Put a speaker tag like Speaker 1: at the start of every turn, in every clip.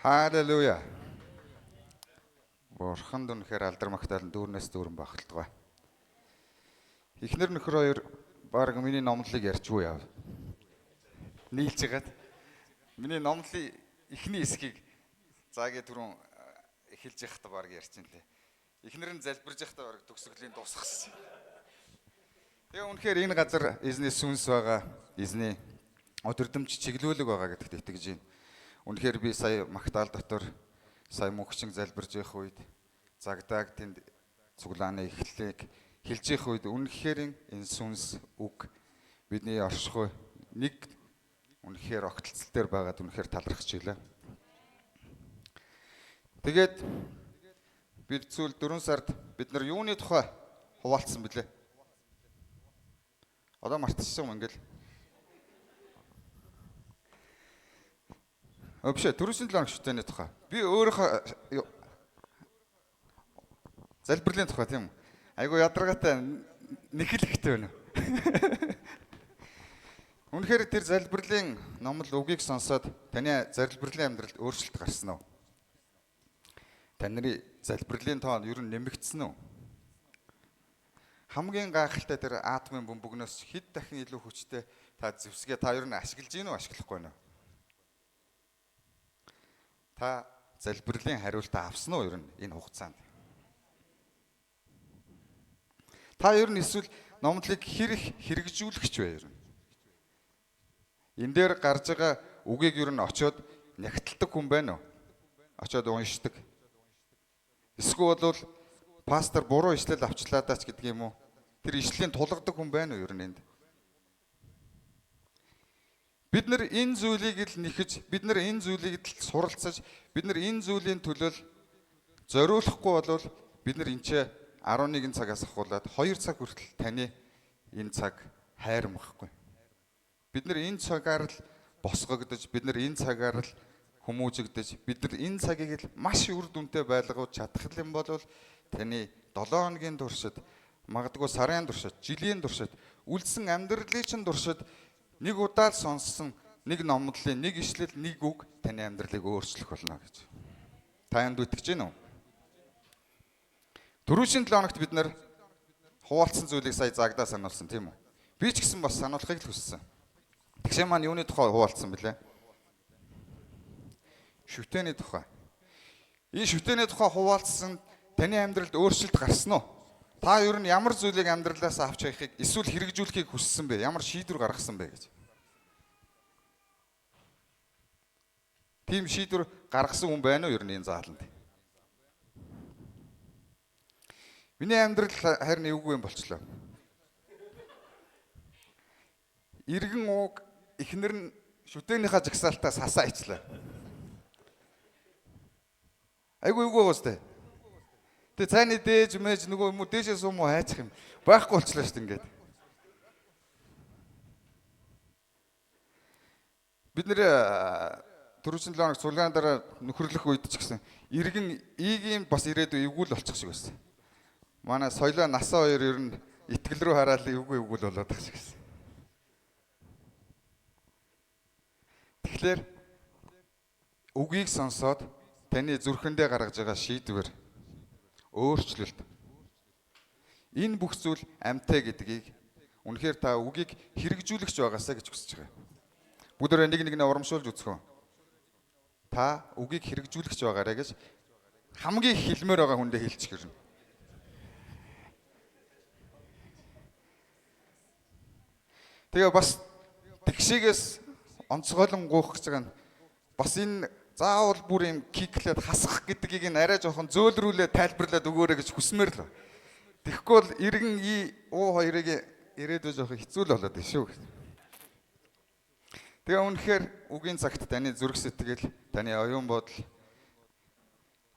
Speaker 1: Халелуя. Бурханд үнэхээр алдар магтаал дүүрнээс дүүрэн багталдгаа. Эхнэр нөхөр хоёр баг миний номлолыг ярьчгүй яав. Нийлж хагаад миний номлолын эхний хэсгийг заагийн түрүүн эхэлж явахдаа баг ярьчин лээ. Эхнэр нь залбирж явахдаа баг төгсгөлийн дуусгасан. Тэгээ үнэхээр энэ газар эзний сүнс байгаа, эзний өдөрдмж чиглүүлэг байгаа гэдэгт итгэж байна. Үнэхээр би сая магтаал дотор сая мөнхчин залбирж явах үед загдааг тэнд цуглааны эхлэлийг хэлж явах үед үнэхээр энэ сүнс үг бидний оршихуй нэг үнэхээр огтлцол дээр байгаад үнэхээр талархаж илээ. Тэгээд бид сүүл 4 сард бид нар юуны тухай хуваалцсан бэлээ? Одоо мартчихсан юм ингээл. Биш ээ, түрүүсийн 7 хоног шүтээний тухай. Би өөрийнхөө залбирлын тухай тийм үү? Айгу ядаргаатай нэхэл ихтэй байна. Үнэхээр тэр залбирлын номл үгийг сонсоод таны залбирлын амьдралд өөрчлөлт гарсан уу? Таны залбирлын тоон ер нь нэмэгдсэн үү? Хамгийн гайхалтай тэр атомын бөмбөгнөөс хэд дахин илүү хүчтэй та зэвсгээ та ер нь ашиглаж гин үү, ашиглахгүй нь? Та залбирлын хариултаа авсан уу ер нь энэ хугацаанд? Та ер нь эсвэл номлыг хэрэг хэрэгжүүлэгч бай ер нь. Энэ дээр гарч байгаа үгийг ер нь очиод нягталдаг хүн байна уу? Очиод уншдаг. Эсвэл бол пастор буруу ишлэл авчлаадаач гэдэг юм уу? Тэр ишлэлийн тулгадаг хүн байна уу ер нь энд? Бид нар энэ зүйлийг л нэхэж, бид нар энэ зүйлийг л суралцаж, бид нар энэ зүйлийн төлөө зориулахгүй болвол бид нар энэ ч 11 цагаас ахуулаад 2 цаг хүртэл таны энэ цаг хайрмахгүй. Бид нар энэ цагаар л босгогдож, бид нар энэ цагаар л хүмүүжигдэж, бид нар энэ цагийг л маш үр дүнтэй байлгаж чадах юм бол таны 7 хоногийн туршид, магадгүй сарын туршид, жилийн туршид, үлдсэн амьдралын чинь туршид нэг удаа л сонссон нэг номлолын нэг ишлэл, нэг үг таны амьдралыг өөрчлөх болно гэж. Та энд итгэж байна уу? Түрүүшийн 7 хоногт бид нар хуваалцсан зүйлийг сая загдаа сануулсан тийм үү? Би ч гэсэн бас сануулахыг л хүссэн. Тэгшээ маань юуны тухай хуваалцсан бэлээ? Шүтээний тухай. Энэ шүтээний тухай хуваалцсан таны амьдралд өөрчлөлт гарсан уу? Та ер нь ямар зүйлийг амьдралаас авч явахыг эсвэл хэрэгжүүлэхийг хүссэн бэ? Ямар шийдвэр гаргасан бэ гэж. Тийм шийдвэр гаргасан хүн байна уу ер нь энэ зааланд? Миний амьдрал харин эвгүй юм болчлоо. Иргэн ууг эхнэр нь шүтээнийхээ жагсаалтаас хасаа ичлээ. Айгүй эвгүй байгаа сте. Тэгээ цайны дээж мэж нөгөө юм уу дээшээс юм уу хайчих юм байхгүй болчлаа шүү дээ ингээд. Бид нэр түрүүчийн 7 хоног цуглааны дараа нөхөрлөх үед ч гэсэн иргэн ийгийн бас ирээдүй эвгүй л болчих шиг байсан. Манай соёлоо насаа хоёр ер нь итгэл рүү хараад эвгүй эвгүй л болоод байгаа шиг байсан. Тэгэхээр үгийг сонсоод таны зүрхэндээ гаргаж байгаа шийдвэр өөрчлөлт. Энэ бүх зүйл амьтай гэдгийг үнэхээр та үгийг хэрэгжүүлэгч байгаасаа гэж хүсэж байгаа. Бүгдээрээ нэг нэгнээ урамшуулж үзэх үү? Та үгийг хэрэгжүүлэгч байгаарэ гэж хамгийн их хэлмээр байгаа хүндээ хэлчих хэрнэ. Тэгээ бас тэгшигээс онцгойлон гуйх гэж байгаа нь бас энэ заавал бүр юм киклээд хасах гэдгийг нь арай жоохон зөөлрүүлээ тайлбарлаад өгөөрэй гэж хүсмээр л. Тэгэхгүй бол иргэн и уу хоёрыг ирээдүй жоохон хэцүү л болоод байна шүү. Тэгээ үнэхээр үгийн цагт таны зүрх сэтгэл, таны оюун бодол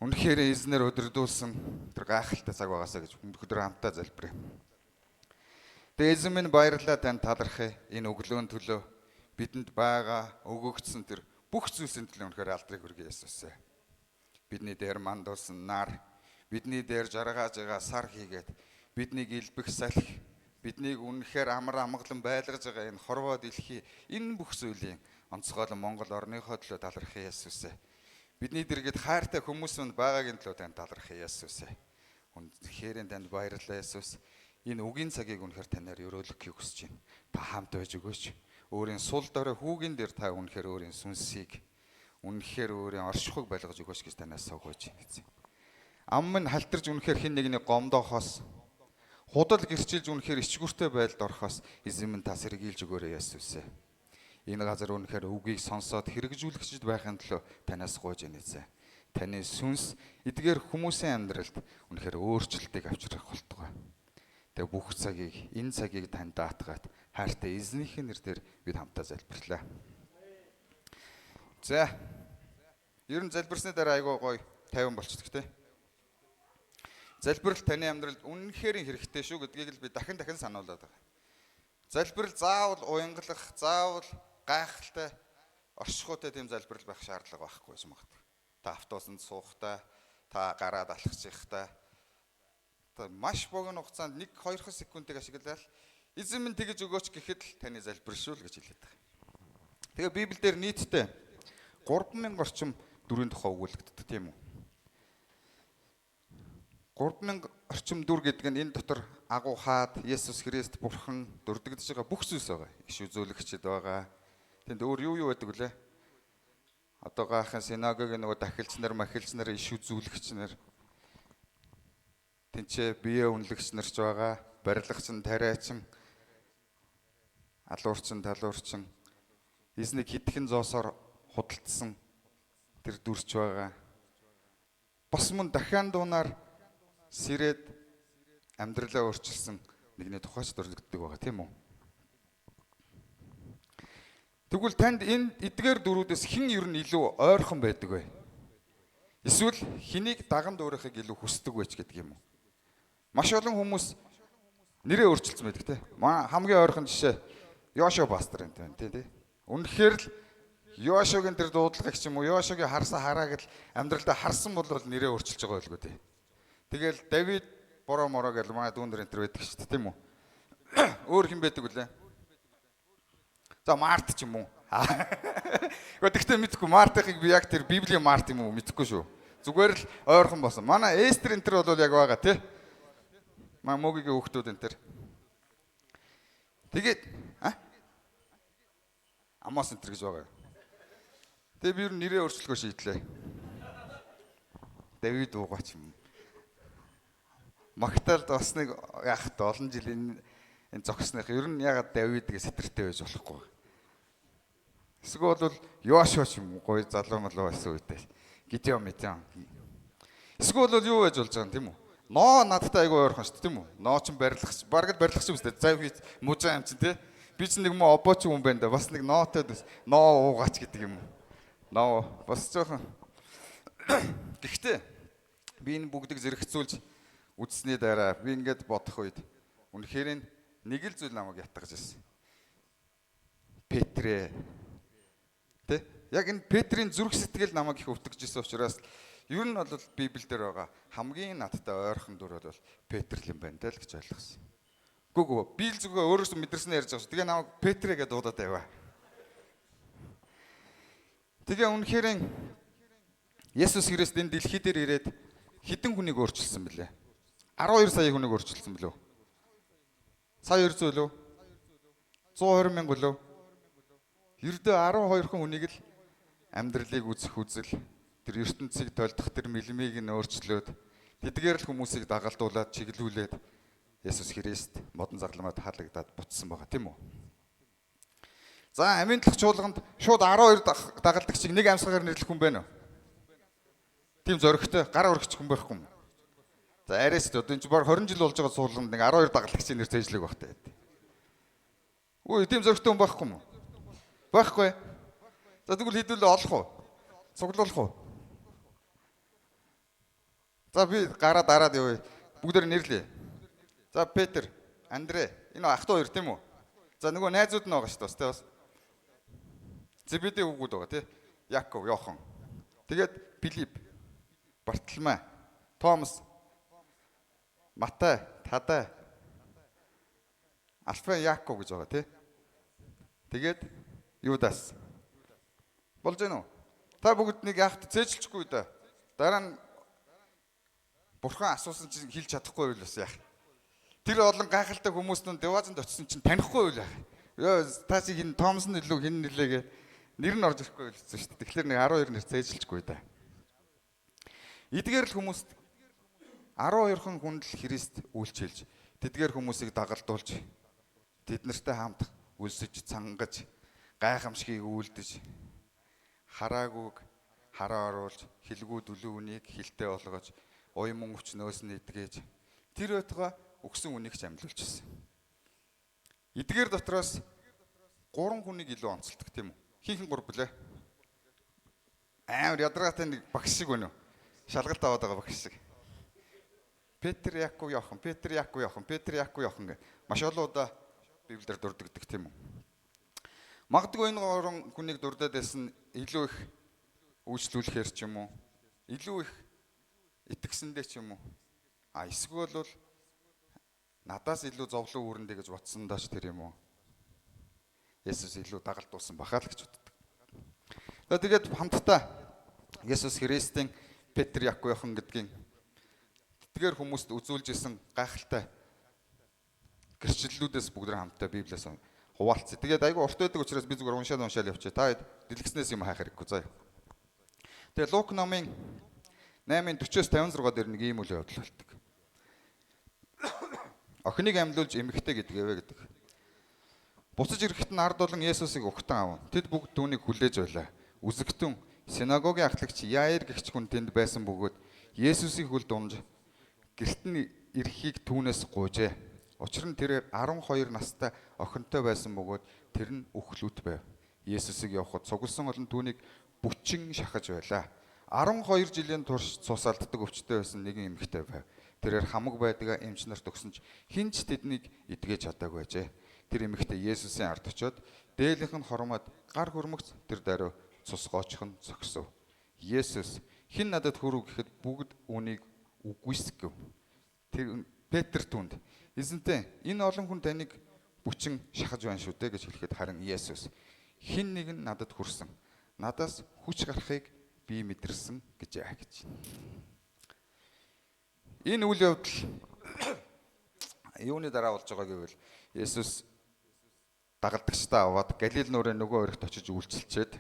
Speaker 1: үнэхээр эзнэр өдөрдүүлсэн тэр гайхалтай цаг байгаасаа гэж өнөөдөр хамтдаа залбирая. Тэгээ эзэн минь баярлалаа танд талархъя. Энэ өглөөний төлөө бидэнд байгаа өгөгдсөн тэр бүх зүйлсийн төлөө үнэхээр алдрыг хүргэе Есүсээ. Бидний дээр мандуулсан нар, бидний дээр жаргааж байгаа сар хийгээд биднийг илбэх салхи, биднийг үнэхээр амар амгалан байлгаж байгаа энэ хорвоо дэлхий энэ бүх зүйлийн онцгойлон Монгол орныхоо төлөө талархъя Есүсээ. Бидний дэргэд хайртай хүмүүс минь байгаагийн төлөө танд талархъя, Есүс ээ. Үнэхээр танд баярлалаа, Есүс. Энэ үгийн цагийг үнэхээр танаар өрөөлөхийг хүсэж байна. Та хамт байж өгөөч. Өөрийн сул дорой хүүгэн дээр та үнэхээр өөрийн сүнсийг, үнэхээр өөрийн оршихуйг байлгаж өгөөч гэж танаас суугууж байна, эзэн. Ам минь халтарч үнэхээр хин нэгний гомдоохоос, худал гэрчилж үнэхээр ичгүүртэй байдалд орохоос эзэн минь та сэргийлж өгөөрэй, Есүс ээ. Энэ газар үнэхээр үгийг сонсоод хэрэгжүүлэгчд байхын төлөө танаас гуйж байна, эзэн. Таны сүнс эдгээр хүмүүсийн амьдралд үнэхээр өөрчлөлтийг авчрах болтугай. Тэгээ бүх цагийг, энэ цагийг танд даатгаад хайртай эзнийхээ нэрээр бид хамтаа залбирлаа. За. Ер нь залбирсны дараа айгүй гоё 50 болчихдог те. Залбирал таны амьдралд үнэхээр хэрэгтэй шүү гэдгийг л би дахин дахин сануулад байгаа. Залбирал заавал уянгалах, заавал гайхалтай, оршихуйтай тийм залбирал байх шаардлага байхгүй юм байна. Та автобусанд суухдаа, та гараад алхаж явахдаа та маш богино хугацаанд 1-2 секундыг ашиглаад эзэн минь тэгэж өгөөч гэхэд л таны залбирал шүү л гэж хэлээд байгаа. Тэгээ Библиэлд нийтдээ 3000 орчим дүрийн тухай өгүүлэгддэг, тийм үү? 3000 орчим дүр гэдэг нь энэ дотор агуу хаад, Есүс Христ, Бурхан дурддагдж байгаа бүх зүйлс байгаа. Иш үзүүлэгчд байгаа. Тэнд өөр юу юу байдаг вүлээ? Одоо гаахан синагогийн нөгөө дахилч нар, махилч нар, иш үзүүлэгч нар, тэнцээ бие үнэлэгч нар ч байгаа, барилгачин, тариачин, алуурчин, талуурчин, эзнийг хитгэн зоосоор худалдсан тэр дүрч байгаа. Бас мөн дахиан дуунаар сэрээд амьдралаа өөрчилсөн нэгний тухайч дурддагддаг байгаа, тийм үү? Тэгвэл танд энэ эдгээр дүрүүдээс хэн ер нь илүү ойрхон байдаг вэ? Эсвэл хэнийг даган дуурайхыг илүү хүсдэг вэ ч гэдэг юм уу? Маш олон хүмүүс нэрээ өөрчилсөн байдаг те. Хамгийн ойрхон жишээ Йошуа пастор энэ байна тий. Үнэхээр л Йошуагийн тэр дуудлагыг ч юм уу, Йошуагийн харсан харааг л амьдралдаа харсан бол нэрээ өөрчилж байгаа байлгүй тий. Тэгэл Давид бороо мороо гэж манай дүүнер энэ төр байдаг шүү дээ, тийм үү? Өөр хэн байдаг вүлээ? За Март ч юм уу? Гэхдээ мэдхгүй Мартыг би яг тэр Библийн Март юм уу мэдхгүй шүү. Зүгээр л ойрхон болсон. Манай Эстер энэ төр бол яг байгаа тий. Маа мөгийн хүүхдүүд энэ төр. Тэгээд Амос энэ төр гэж байгаа. Тэгээ би ер нь нэрээ өөрчлөхөөр шийдлээ. Давид уугаач юм. Магтаалд бас нэг яах вэ? Олон жил энэ зогсных ер нь ягаад Давид гэж сэтэртэй байж болохгүй. Эсвэл бол Йошуа ч юм уу гоё залуу малуу байсан үедээ. Гидеон мэдэн. Эсвэл бол юу байж болж байгаа юм тийм үү? Ноо надтай айгүй ойрхон шүү дээ, тийм үү? Ноо ч барилгач, бараг л барилгач юм шүү дээ. Зав хийц мужаа юм чинь тий. Би ч нэг муу обооч юм байна да. Бас нэг ноотой бас ноо уугаач гэдэг юм уу? Ноо бас жоохон. Гэхдээ би энэ бүгдийг зэрэгцүүлж үзсний дараа би ингээд бодох үед үнэхээр нэг л зүйл намайг ятгаж ирсэн. Петрэ. Тэ? Яг энэ Петрийн зүрх сэтгэл намайг их өвтгөж ирсэн учраас ер нь бол Библиэлд байгаа хамгийн надтай ойрхон дүр бол Петр л юм байна даа л гэж ойлгосон. Гүг би л зүгээр өөрөөсөө мэдэрснээ ярьж байгаа шүү. Тэгээ намайг Петрэ гэдээ дуудаад байваа. Тэгээ үнэхээр Есүс Христ энэ дэлхий дээр ирээд хэдэн хүнийг өөрчилсөн бэлээ? 12 сая хүнийг өөрчилсөн бэлээ? Сая 200 лөө? 120 мянга лөө? Ердөө 12 хүн хүнийг л амьдралыг үзэх үзэл, тэр ертөнцийг толдох тэр мэлмийг нь өөрчлөөд тэдгээр л хүмүүсийг дагалдуулаад чиглүүлээд Есүс Христ модон загламаар таалагдаад буцсан байгаа, тийм үү? За амийн талх чуулганд шууд 12 дагалдагчийг нэг амьсгалаар нэрлэх хүн байна уу? Тийм зоригтой гар өргөчих хүн байхгүй юм. За арайс ч одоо энэ чи баг 20 жил болж байгаа суулганд нэг 12 дагалдагчийн нэр цээжлэг байх таа. Үгүй тийм зоригтой хүн байхгүй юм уу? Байхгүй. За тэгвэл хэдүүлээ олох уу? Цуглуулах уу? За би гараа дараад явъя. Бүгдээр нэрлэе. За Петр, Андре, энэ ах トゥ хоёр тийм үү? За нөгөө найзууд нь байгаа шүү дээ бас тий бас. Зебедей хүүгүүд байгаа тий. Яков, Йохан. Тэгээд Филипп, Бартолмай, Томас, Матай, Тадай, Алфа, Яков гэж байгаа тий. Тэгээд Юдас. Болж гэнэ үү? Та бүгд нэг яахт цээжилчихгүй дээ. Дараа нь бурхан асуусан чинь хэлж чадахгүй байвал бас яах. Тэр олон гайхалтай хүмүүс нүн Девазанд очисон чинь танихгүй байвал яах. Йоо та чи хин Томсон илүү хин нэлээ гэ нэр нь орж ирэхгүй байлцсан шүү дээ. Тэгэхээр нэг 12 нэр цээжилчихгүй дээ. Эдгээр л хүмүүст 12хан хүнд л Христ үйлчилж тэдгээр хүмүүсийг дагалдуулж тэд нартай хамт үлсэж цангаж гайхамшигыг үйлдэж хараагүйг хараа оруулж хэлгүү дүлүү үнийг хилтэй болгож уйман өвчнөөс нь эдгэж тэр байтугай өгсөн үнийг ч амьлуулж ирсэн. Эдгээр дотроос 3 хүнийг илүү онцолдог тийм үү? Хинхэн 3 блэ? Амар ядаргаатай нэг багш шиг байна уу? Шалгалт аваад байгаа багш шиг. Петр, Яков, Иохан, Петр, Яков, Иохан, Петр, Яков, Иохан гэх маш олон удаа Библиэр дурддагддаг тийм үү? Магадгүй энэ гурван хүнийг дурдаад байсан илүү их үйлчлүүлэхээр ч юм уу, илүү их итгэсэндээ ч юм уу. А эсвэл бол надаас илүү зовлон үүрэндээ гэж бодсондоо ч тэр юм уу. Есүс илүү дагалдуулсан бахаа л гэж боддог. За тэгээд хамтдаа Есүс Христийн Петр, Яков, Иохан гэдгийн тэдгээр хүмүүст үзүүлж исэн гайхалтай гэрчлэлүүдээс бүгд хамтдаа Библиэс хуваалцъя. Тэгээд айгүй урт байдаг учраас би зүгээр уншаад уншаал явчих. Та дэлгэснээс юм хайх хэрэггүй заяа. Тэгээд Лук номын 8-ын 40-оос 56 дээр нэг ийм үйл явдал болдог. Охиныг амьлуулж эмэгтэй гэдгээвэ гэдэг. Буцаж ирэхэд нь ард олон Есүсийг угтан авав. Тэд бүгд түүнийг хүлээж байлаа. Үзэгтэн синагогийн ахлагч Яир гэгч хүн тэнд байсан бөгөөд Есүсийн хөлд унж гэрт нь ирэхийг түүнээс гуйжээ. Учир нь тэрээр 12 настай охинтой байсан бөгөөд тэр нь үхлүүт байв. Есүсийг явахад цугласан олон түүнийг бүчин шахаж байлаа. 12 жилийн турш цус алддаг өвчтөй байсан нэгэн эмэгтэй байв. Тэрээр хамаг байдгаа эмч нарт өгсөн ч хэн ч тэднийг эдгэж чадаагүй байжээ. Тэр эмэгтэй Есүсийн ард очиод дээлийнх нь хормоод гар хөрмөгц тэр даруй цус гоочих нь зогсов. Есүс хэн надад хүрв гэхэд бүгд үүнийг үгүйсгэв. Тэр Петр түүнд эзэнтэй энэ олон хүн таныг бүчин шахаж байна шүү дээ гэж хэлэхэд харин Есүс хэн нэг нь надад хүрсэн. Надаас хүч гарахыг би мэдэрсэн гэжээ гэж. Энэ үйл явдал юуны дараа болж байгаа гэвэл Есүс дагалдагчдаа аваад Галил нуурын нөгөө өргөт очиж үйлчилчээд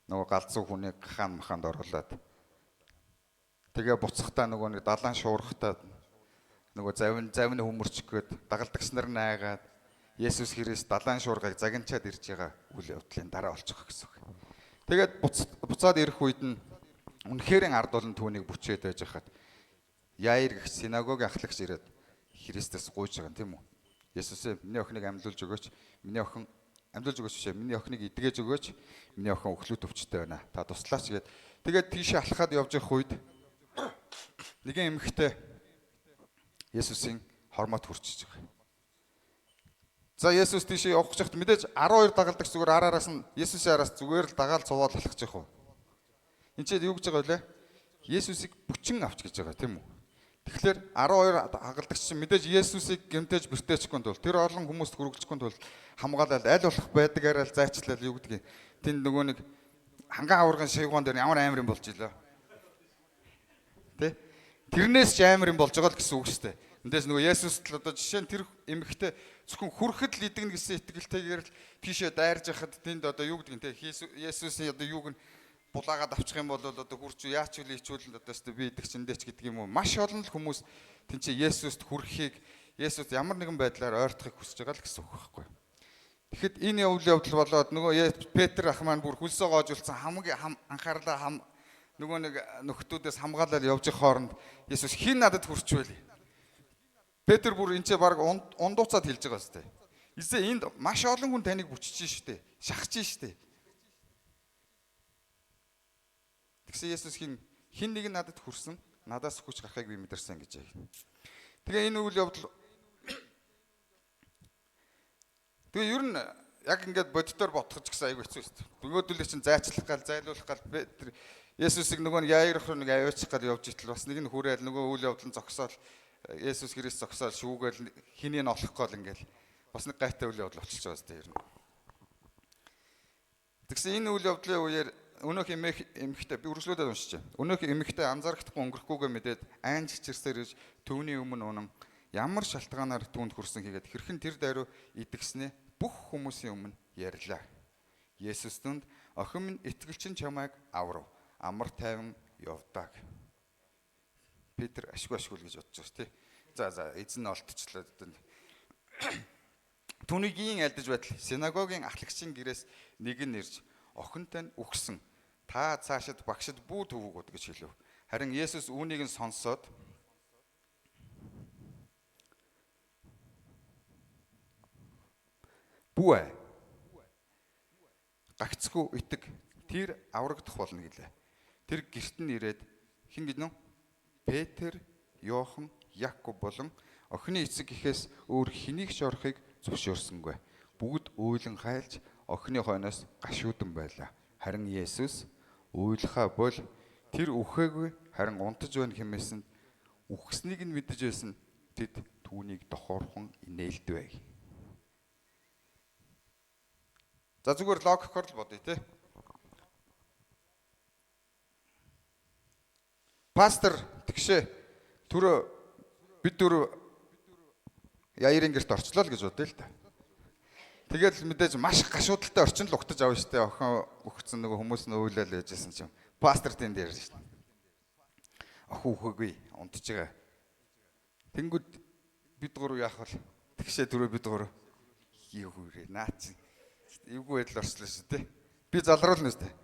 Speaker 1: нөгөө галзуу хүнийг хаан маханд оруулаад тэгээ буцахтаа нөгөө нэг далайн шуурхтаа нөгөө завин хүмүүрчих гээд дагалдагч нар найгаад Есүс Христ далайн шуургыг загинчаад ирж байгаа үйл явдлын дараа болж байгаа гэсэн үг. Тэгээд буцаад ирэх үед нь үнэхээр ард олон түүнийг бүчээд байж хахад Яир гэх синагогийн ахлагч ирээд Христэс гуйж байгаа юм тийм үү? Есүсээ миний охиныг амьлуулж өгөөч. Миний охин амьлуулж өгөөч бишээ. Миний охиныг эдгэж өгөөч. Миний охин өхлөт өвчтэй байна. Та туслаач гээд тэгээд тийшээ алхаад явж явах үед нэгэн эмэгтэй Есүсийн хормот хүрчиж байгаа. За Есүс тийшээ явах гэж байхад мэдээж 12 дагалдагч зүгээр араас нь Есүсийн араас зүгээр л дагаал цуваад алхаж явах уу? Энд чинь юу гэж байгаа вэ? Есүсийг бүчин авч гэж байгаа тийм үү? Тэгэхээр 12 дагалдагч чинь мэдээж Есүсийг гэмтээж бэртээчихгүй тул тэр олон хүмүүст хүргэлчихгүй тул хамгаалал аль болох байдгаараа л зайчлал юу гэдгийг тэнд нөгөө нэг ханган аваргын шивгоон дээр ямар амар юм болж илээ. Тэ? Тэрнээс ч амар юм болж байгаа л гэсэн үг шүү дээ. Эндээс нөгөө Есүст л одоо жишээ нь тэр эмэгтэй зөвхөн хүрэхэд л идэгнэ гэсэн итгэлтэйгээр л тийшээ дайрж яхад тэнд одоо юу гэдгийг те Есүсийн одоо юуг нь булаагаад авчих юм бол одоо хурч яач үл ичүүл одоо өстө би идэх чиндээч гэдэг юм уу. Маш олон л хүмүүс тэнцээ Есүст хүрэхийг Есүст ямар нэгэн байдлаар ойртохыг хүсэж байгаа л гэсэн үг байхгүй. Тэгэхэд энэ явдал болоод нөгөө Петр ах маань бүр хөлсөө гоожулсан хамаг анхаарлаа нөгөө нэг нөхдүүдээс хамгаалал явж явах хооронд Есүс хэн надад хүрчвэл. Петр бүр энэ ч баг ундууцаад хэлж байгаа сте. Эзэн энд маш олон хүн таныг бүчиж штэ. Шахаж штэ. Тэгсэн Есүс хин нэг нь надад хүрсэн, надаас хүч гарахыг би мэдэрсэн гэж. Тэгээ энэ үйл явдал тэгээ ер нь яг ингээд боддоор бодох ч гэсэн айгүй хэцүү шүү дээ. Нөгөөдөлөө чинь зайчлах гал, зайлуулах гал тэр Есүсийг нөгөө нэг Яир руу нэг аваачих гал явж итэл бас нэг нь хүрээл нөгөө үйл явдал нь зогсоол Есүс Христ зогсоол шүүгээл хэнийг нь олох гол ингээл бас нэг гайтай үйл явдал болчихж байгаа шүү дээ ер нь. Тэгсэн энэ үйл явдлын үеэр Өнөөх эмэгтэй би үргэлжлүүлээд уншиж байна. Өнөөх эмэгтэй анзаарахдаггүй өнгөрөхгүйгээ мэдээд айн чичирсээр ирж түүний өмнө унан ямар шалтгаанаар түүнд хүрсэн хийгээд хэрхэн тэр даруй идэгснээ бүх хүмүүсийн өмнө ярьлаа. Есүс түнд охин минь итгэлчин чамайг аврав. Амар тайван явдаг. Петр ашгүй ашгүй л гэж бодож байгаа тий. За эзэн нь олдчихлоо. Түүнийг ийн альдаж байтал синагогийн ахлагчийн гэрээс нэг нь ирж охинтой нь үхсэн. Та цаашид багшид бүү төвөг гэж хэлв. Харин Есүс үүнийг нь сонсоод бүү ээ. Гагцгүй итэг тэр аврагдах болно гэлээ. Тэр гэрт нь ирээд хэн гэнэ? Петр, Иохан, Яков болон охины эцэг гэхээс өөр хэнийг ч орохыг зөвшөөрсөнгүй. Бүгд уйлан хайлж охины хойноос гашуудан байлаа. Харин Есүс уйлахаа бол тэр үхээгүй харин унтаж байна хэмээсэнд үхснийг нь мэдэж байсан тэд түүнийг дохоорхон инээлдвэ. За зүгээр логикоор л бодъё те. Пастор тэгшээ түрөө бид дөрөв Яирын гэрт орчлоо л гэж бодъё л та. Тэгэл мэдээж маш гашуудалтай орчин л угтаж авна штэ. Охин өгцөн нөгөө хүмүүс нь уйлал яжсэн чинь пастор тэнд ярьж штэ. Охин үхээгүй унтж байгаа. Тэнгүүд бид гурав яах вэ? Тэгшээ түрөө бид гурав юу хүрээ наа чи эвгүй байдал орчлоо шүү дээ. Би залруулна шүү дээ.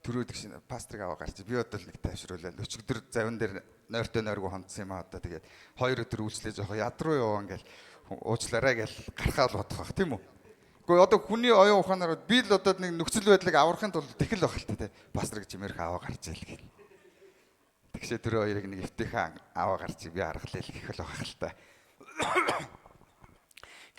Speaker 1: Түрүү тэгшин пастрыг аваа гарч би одоо л нэг тайвшруулаад өчигдөр завин дээр нойртой нойргүй хонцсон юм аа одоо тэгээд 2 өдөр үйлчлээ жоохоо ядруу яваа ингээл уучлаарай гэл гарахаа л бодох бах тийм үү. Гэхдээ одоо хүний оюун ухаанаар би л одоо нэг нөхцөл байдлыг аврахын тулд тэгэл байх л та тий. Пастрыг чимээрх аваа гарч ил гэл. Тэгшээ түрүү хоёрыг нэг эвтэйхэн аваа гарч би аргалаа л гэх л байх л та.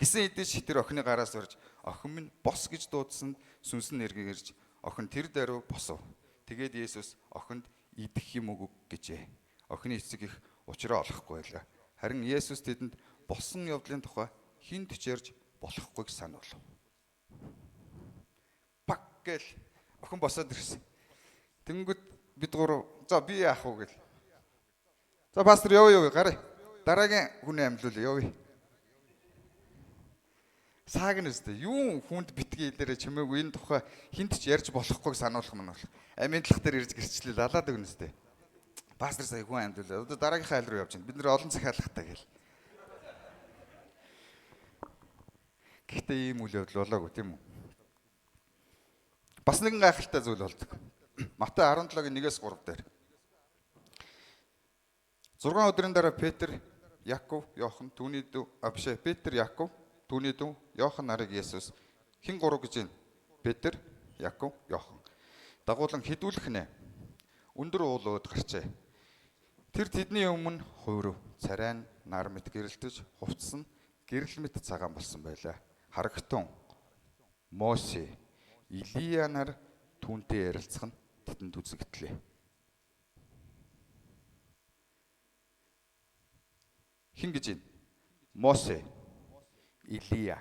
Speaker 1: Гисэн хэдий тэр охины гараас урж охин минь бос гэж дуудсанд сүнс нь эргэн ирж охин тэр даруй босов. Тэгээд Есүс охинд идэх юм үгүй гэжээ. Охины эцэг их учраа олохгүй байлаа. Харин Есүс тэдэнд болсон явдлын тухай хэн ч ярьж болохгүйг сануулв. Пак гэл охин босоод ирсэн. Тэнгүүд бид гурав за би яах вэ гэл. За пастор явъя явъя гараа. Дараагийн хүний амьлуул явъя. Сааг нь өстэй. Юун хүнд битгий хэлээрэ чимээгүй энэ тухай хинт ч ярьж болохгүйг сануулах мөн бол. Амийн талах дээр ирж гэрчлэл лалаад өгнө өстэй. Пастор сая хүн амьдуулаа. Одоо дараагийнхаа айл руу явж байна. Бид нэр олон захиалгатай гэл. Гэхдээ ийм үйл явдал болоогүй тийм үү? Бас нэгэн гайхалтай зүйл болдог. Матай 17-гийн 1-ээс 3 дээр. 6 өдрийн дараа Петр, Яков, Иохан түүний дүү Петр, Яков, түүний дүү Иохан нарыг Есүс хэн гурав гэж байна? Петр, Яков, Иохан. Дагуулan хідүүлэх нэ. Өндөр уул ууд гарчээ. Тэр тэдний өмнө хуурв. Царай нь нар мэт гэрэлтэж, хувцас нь гэрэл мэт цагаан болсон байлаа. Харагтун Мосе, Илия нар түүнтэй ярилцах нь тэдэнд үзэгдлээ. Хэн гэж байна? Мосе, Илия.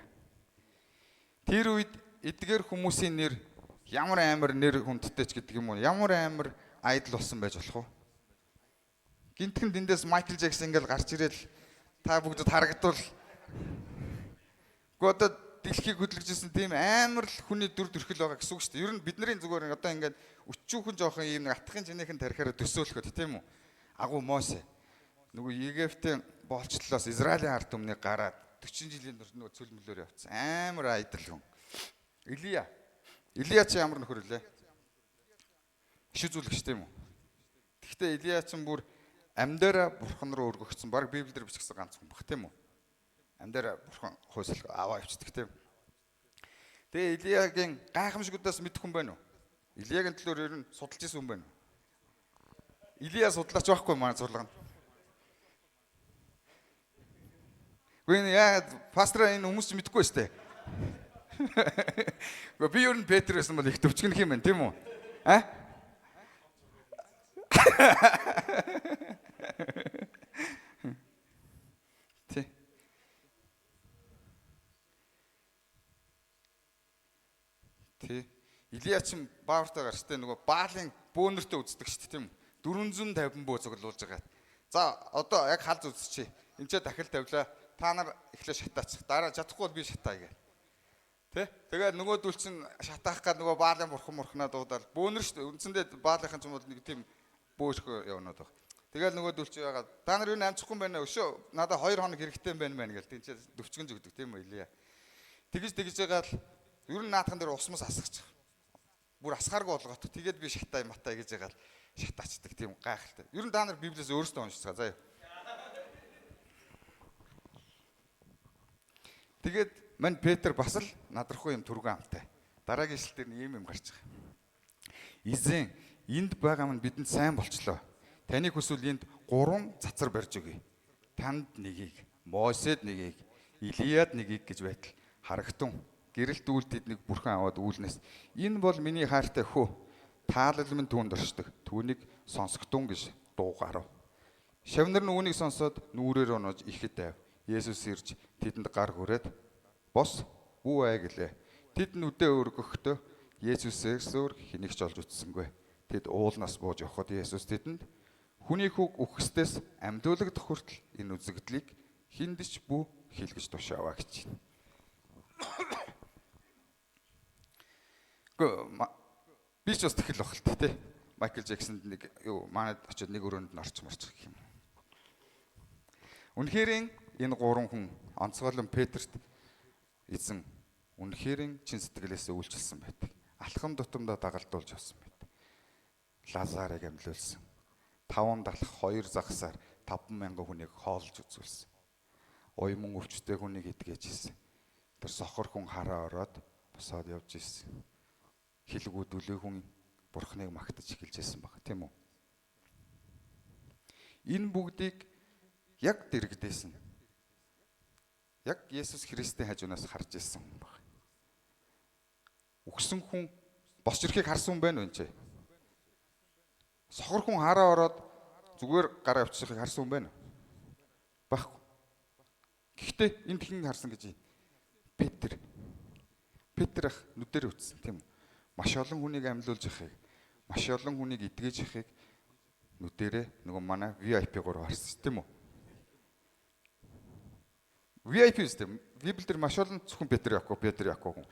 Speaker 1: Тэр үед эдгээр хүмүүсийн нэр ямар амар нэр хүндтэй ч гэдэг юм уу? Ямар амар айдал болсон байж болох вэ? Гинтхэн дэндээс Майкл Джексон ингээл гарч ирэл та бүгдэд харагдвал үгүй одоо дэлхийг хөдөлгөжсэн тийм амар л хүний дүр төрхөл байгаа гэсэн үг шүү дээ. Ер нь бидний зүгээр одоо ингээд өчүүхэн жоохон ийм нэг атхын чинийхэн тарихаараа төсөөлөхөд тийм үү? Агуу Мосе нөгөө Египтийн боолчлолоос Израилийн ард түмнийг гараад 40 жилийн турш нөгөө цөлмөлөөр явцсан. Амар айдал хүн. Илия. Илия чи ямар нөхөр лээ? Иш үзүүлэгч тийм үү? Гэхдээ Илия ч бүр амьдаараа бурхан руу өргөгдсөн. Бараг Библиэлд бичигдсэн ганц хүн бах тийм үү? Амьдаараа бурхан хойсол аваа явцдаг тийм. Тэгээ Илиягийн гайхамшигудаас мэдэх хүн байна уу? Илиягийн төлөөр ер нь судалж исэн хүн байна уу? Илия судлаач байхгүй манай зурлага. Үгүй энэ яагаад пастраа энэ хүмүүс ч мэдэхгүй шүү дээ. Үгүй би ер нь Петр байсан бол их төвчгөнх юм байна тийм үү? А? Тий. Тий. Илия ч баавартай гарчтай нөгөө баалын бөөнөртөө үздэг шүү дээ, тийм үү? 450 бөө цуглуулж байгаа. За одоо яг халз үзчихье. Энд ч дахил тавилаа. Та нар эхлээ шатаачих. Дараа чадахгүй бол би шатаая гэх. Тэ? Тэгээд нөгөөдөл чинь шатаах гад нөгөө баалын бурхан мурхнаа дуудаал. Бөөнөр шүү дээ. Үндсэндээ баалынхан ч юм бол нэг тийм бөөхөө явнаад баг. Тэгэл нөгөөдөл чи яагаад та нар юу амжихгүй юм байна өшөө надад 2 хоног хэрэгтэй юм байна мэн гэл тийм ч төвчгөн зүгдэг тийм үү Илия. Тэгэж тэгж байгаа л ер нь наадхан дээр усмас асгачих. Бүр асгааргүй болгоот. Тэгээд би шатай матай гэж байгаа л шатаачдаг тийм гайхалтай. Ер нь та нар Библиэс өөрсдөө уншицгаа заяа. Тэгээд мань Петр бас л надрахгүй юм түргэн амтай. Дараагийн ишлэл дээр нь ийм юм гарч байгаа. Эзэн энд байгаа минь бидэнд сайн болчлоо. Таны хүсвэл энд 3 цацар барьж өгье. Танд нэгийг, Мосед нэгийг, Илияд нэгийг гэж байтал харагтун. Гэрэлт үйл тэднийг бүрхэн аваад үүлнэс. Энэ бол миний хайртай хөө. Таалал минь түүнд оршдог. Түүнийг сонсогтун гэж дуу гарав. Шавнар нь үүнийг сонсоод нүрээр унаж ихэд айв. Есүс ирж тэдэнд гар хүрээд бос бүү ай гэлээ. Тэд нүдээ өргөхдөө Есүсээс өөр хэнийг ч олж үзсэнгүй. Тэд уулнаас бууж явхад Есүс тэдэнд хүний хүүг үхсдээс амьдуулагдах хүртэл энэ үзэгдлийг хүнд ч бүү хэлгэж тушааваа гэж байна. Гэхдээ би ч бас тэгэл баг л тэ. Майкл Джексонд нэг юу манад очиод нэг өрөөнд нь орчих марчих гэх юм. Үнэхээр энэ гурван хүн онцгойлон Петрт эзэн үнэхээр чин сэтгэлээсээ үйлчилсэн байдаг. Алхам тутамдаа дагалдуулж явсан байдаг. Лазарыг амьлуулсан. 5 далах 2 загсаар 5,000 хүнийг хоолж үзүүлсэн. Уйман өвчтэй хүнийг эдгэж ирсэн. Тэр сохор хүн хараа ороод босоод явж ирсэн. Хилгүү дүлээ хүн Бурхныг магтаж эхэлж байсан баг, тийм үү? Энэ бүгдийг яг дэрэгдээсэн. Яг Есүс Христийн хажуунаас харж ирсэн хүн баг. Үхсэн хүн босч ирэхийг харсан хүн байна уу энэ ч? Сохор хүн хараа ороод зүгээр гараа авчихыг харсан хүн байна уу? Байхгүй. Гэхдээ энд хэн харсан гэж юм? Петр. Петр ах нүдээр үтсэн, тийм үү? Маш олон хүнийг амьлуулж яхийг, маш олон хүнийг эдгэж яхийг нүдэрээ нөгөө манай VIP 3 харсан, тийм үү? VIP үстэй. Библиэлд маш олон зөвхөн Петр, Яков, Петр, Яков хүн.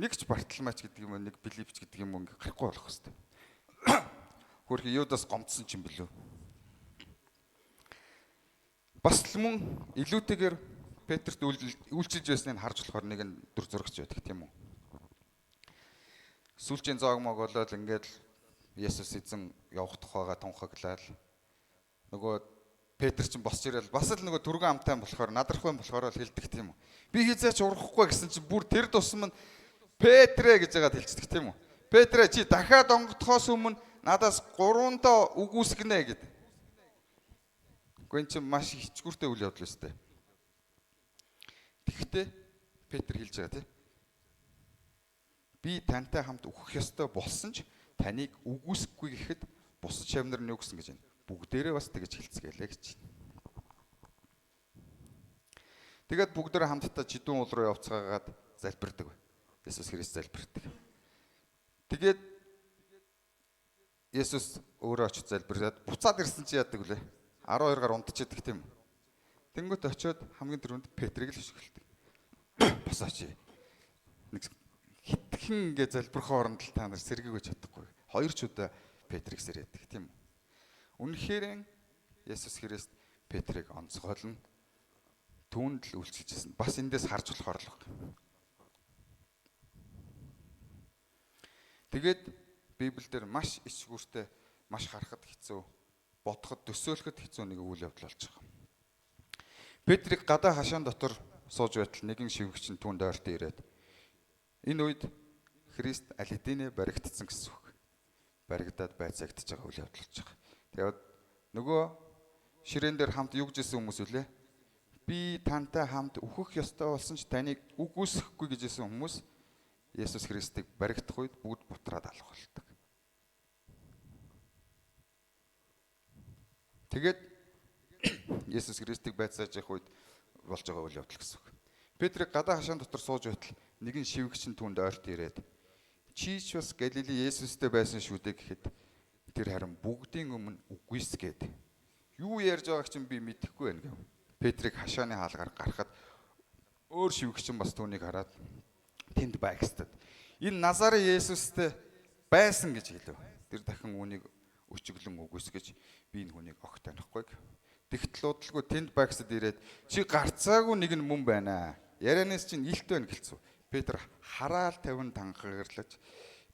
Speaker 1: Нэг ч Бартоломеч гэдэг юм уу, нэг Филиппч гэдэг юм уу ингээ гарахгүй болох хэвээр. Хөрхи Юдас гомдсон ч юм бэлүү. Бас л мөн илүүтэйгээр Петрт үйлчилж байсныг харж болохоор нэг нь дүр зурагч байдаг, тийм үү? Сүүлчийн зоог мог болоод ингээд Есүс эзэн явах тухайга тунхаглал. Нөгөө Петр чинь босч ирэл бас л нөгөө түргэн амтай болохоор надрахгүй болохоор л хэлдэг, тийм үү? Би хизээч урахгүй гэсэн чинь бүр тэр тусам нь Петрэ гэж яагаад хэлчихдэг, тийм үү? Петрэ чи дахиад онгодохоос өмнө надаас 3 доо үгүйсгэнэ гэд. Гэхдээ эн чинь маш хичгүүртэй үйл явдал өстэй. Тэгэхдээ Петр хэлж байгаа, тийм. Би тантай хамт үхэх ёстой болсон ч таныг үгүйсэхгүй гэхэд бусад шавнар нь юу гэсэн гэж байна. Бүгдээрээ бас тэгж хэлцгээлээ гэж. Тэгээд бүгдээрээ хамтдаа жидүүн уул руу явцгаагаад залбирдаг. Есүс Христ залбирдаг. Тэгээд Есүс өөрөө очиж залбираад буцаад ирсэн чи яадаг вүлээ? 12 гар унтчихдаг, тийм үү? Тэнгүүт очиод хамгийн түрүүнд Петрийг л өшгөлдөг. Босооч. Нэг хитгэн ингээ залбирх хооронд л та нар сэргээгөө чадахгүй. 2 ч удаа Петрийг сэрээдэг, тийм үү? Үнэхээр Есүс Христ Петрийг онцгойлно. Түүнд л үйлчилж байсан. Бас эндээс харж болохоор л байна. Тэгээд Библиэлд маш ичгүүртэй, маш харахад хэцүү, бодоход төсөөлөхөд хэцүү нэг үйл явдал болж байгаа. Петрийг гадаа хашаан дотор сууж байтал нэгэн шивгч нь түүнд ойртон ирээд энэ үед Христ аль хэдийнэ баригдсан гэсэн үг. Баригдаад байцаагдчихж байгаа үйл явдал болж байгаа. Тэгээд нөгөө ширээн дээр хамт юу гэж хэлсэн хүмүүс үлээ? Би тантай хамт үхэх ёстой болсон ч таныг үгүйсэхгүй гэж хэлсэн хүмүүс Есүс Христийг баригдах үед бүгд бутраад алах болдог. Тэгээд Есүс Христийг байцааж явах үед болж байгаа үйл явдал гэсэн үг. Петрийг гадаа хашаан дотор сууж байтал нэгэн шивгч нь түүнд ойрт ирээд Чи ч бас Галилийн Есүстэй байсан шүү дээ гэхэд тэр харин бүгдийн өмнө үгүйсгээд юу ярьж байгааг чинь би мэдэхгүй байна гэв. Петрийг хашааны хаалгаар гаргахад өөр шивгэгч бас түүнийг хараад тэнд байгстад энэ Назарын Есүстэй байсан гэж хэлв. Тэр дахин үүнийг өчиглөн үгүйсгэж би энэ хүнийг огт танихгүй. Тэгтэл удалгүй тэнд байгсад ирээд чи гарцаагүй нэг нь мөн байна. Ярианаас чинь илт байна гэлцв. Петр хараал тавин танхагарлаж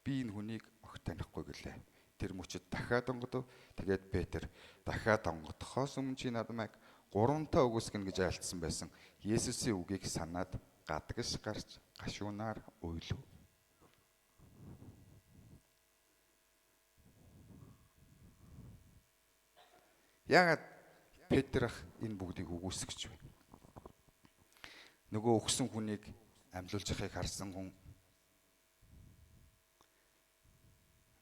Speaker 1: би энэ хүнийг огт танихгүй гэлээ. Тэр мөчид дахиад онгодов. Тэгээд Петр дахиад онгодохоос өмнө чи надмайг гуравтаа үгүйсгэнэ гэж айлтсан байсан. Есүсийн үгийг санаад гадагш гарч гашуунаар уйлав. Яагаад Петр ах энэ бүгдийг үгүйсгэж вэ? Нөгөө өгсөн хүнийг амьлуулж яхахыг харсан хүн